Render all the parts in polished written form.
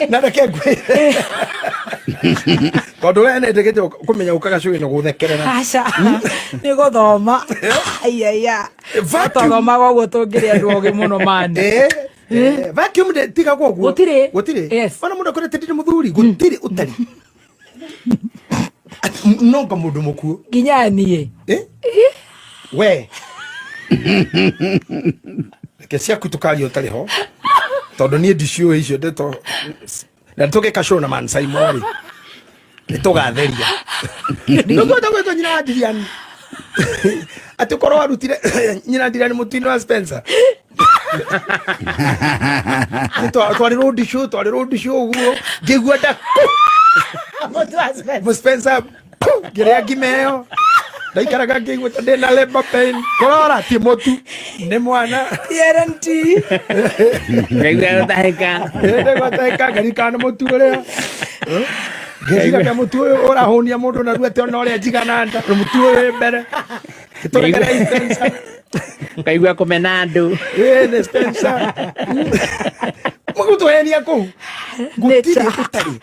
Na reke ngwĩre, tondũ we nĩndĩgĩte kũmenya ũkaga cũĩ na gũthekerera. Aca, nĩ gũthoma. Aiaya. Vacuum. Tũthomaga ũguo tũngĩrĩ andũ ogĩ mũno mani. Eh, vacuum tigagwo ũguo. Gũtirĩ. Gũtirĩ. Yes. Ona mũndũ akorete ndirĩ mũthuri, gũtirĩ ũtari. Atĩ nonga mũndũ mũkuũ. Nginya niĩ. Eh? We reke ciaku tũkaria ũtarĩ ho, tondũ niĩ ndiciũĩ icio ndeto, na tũgĩka show na Man Simon rĩ, nĩ tũgatheria nĩkũhota gwĩtwo nyina wa Ndiriani, atĩ ũkorwo warutire nyina Ndiriani mũtino wa Spencer. Twarĩ road show, twarĩ road show ũguo, ngĩigua nda. Mũtu wa Spencer. Mu Spencer ngĩrĩa ngima ĩyo, ndaikaraga ngĩigua ta ndĩna labor pain, kũrora ti mũtu, nĩ mwana. TRNT. Ngaigua gũtahĩka. Ndĩgwatahĩka ngarikana nĩ mũtu ũrĩa ngĩciraga, mũtu ũyũ ũrahũnia mũndũ narua atĩ ona ũrĩa njigana nda, na mũtu ũyũ wĩ mbere. Tũrekerei Spencer. Ngaigua kũmena andũ. Ĩĩ, nĩ Spencer mũgũtũhenia kũu, gũtirĩ Nature. ũtarĩ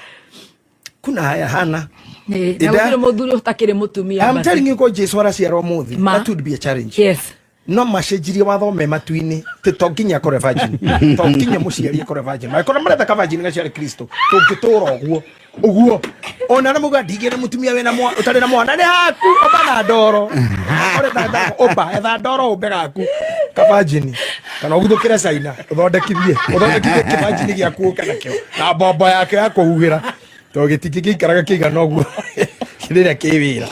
kuna haya hana. Ĩ, na gũtirĩ mũthuri ũtakĩrĩ mũtumia. I'm but- telling you, ko Jesu araciarwo mũthĩ, Ma. that would be a challenge. Yes. No macenjirie watho me matu-inĩ ti to nginya akore virgin, to nginya mũciari akore virgin, mangĩkorwo maretha ka virgin gaciare Kristo, tũngĩtũra ũguo ũguo ona na muga ndigĩ na mũtumia wĩna ũtarĩ na mwana nĩ haku ũmba na ndoro. Ũretha ndoro, ũmba etha ndoro ũmbe gaku ka virgin, kana ũguthũkĩre China ũthondekithie kĩvirgin gĩaku, ũke nakĩo na mbombo yakĩo ya kũhuhĩra, tondũ gĩtingĩgĩikaraga kĩigana ũguo rĩrĩa kĩ wĩra.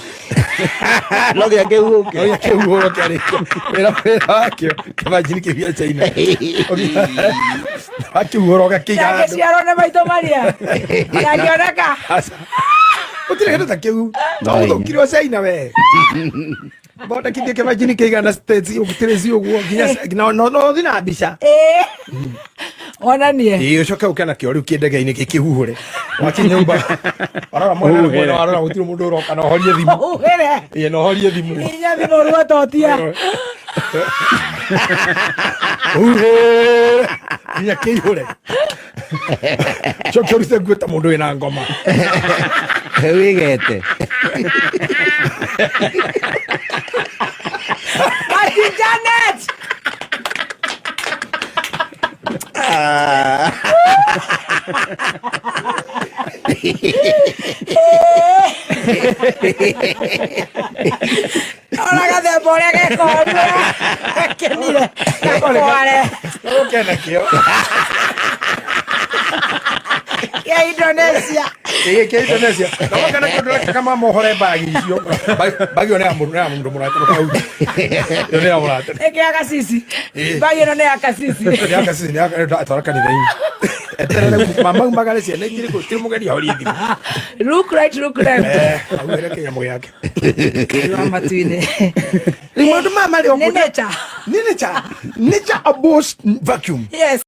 No gĩa kĩhuhũke. No gĩa kĩhuhũro kĩarĩkia wĩra wakĩo, kĩvirgin kĩu gĩa China wakĩhuhũra ũgakĩiga handũ. Ndangĩciarwo nĩ maitũ maria. Ndangĩoneka. Aca. Gũtirĩ kĩndũ ta kĩu. No hinya. Ũthũkirwo China, we thondekithie kĩvirgin kĩigana States ũgitĩrĩ ci ũguo nginya no ũthiĩ na mbica. Ĩ. Onanie. Ĩĩ, ũcoke ũke nakĩo rĩu kĩndege-inĩ gĩkĩhuhũre waki nyũmba, warora mwena na mwena, warora gũtirĩ mũndũ ũroka, na ũhorie thimũ. Ũhuhĩre. Ĩĩ, na ũhorie thimũ. Nginya thimũ ruototia. Huhĩre nginya kĩihũre, coke ũrute nguo ta mũndũ wĩna ngoma. Wĩgete. Mati Janet. Ah. Ona gathemba ũrĩa gekoru gakenire gakware. Ũke nakĩo. Kĩa Indonesia. Ĩĩ, kĩa Indonesia. Na woka nakĩo ndũreka mama ũhore mbagi icio. Mbagi ĩyo nĩ ya mũndũ, nĩ ya mũndũ mũrata, ndũkahutie. Ĩyo nĩ ya mũrata. Nĩ kĩa kasisi. Ĩĩ. Mbagi ĩno nĩ ya kasisi. Nĩ ya kasisi, nĩ ya atwara kanitha-inĩ. Eterere mama umagare, ciana igĩrĩ, gũtirĩ mũgeni, ahorie thimũ. Look right, look left. Eh, ahuhere kĩnyamũ gĩake. Wa matu-inĩ. Rĩu maũndũ maya marĩ o Nĩ nature. Nĩ nature. Nature abhors vacuum. Yes.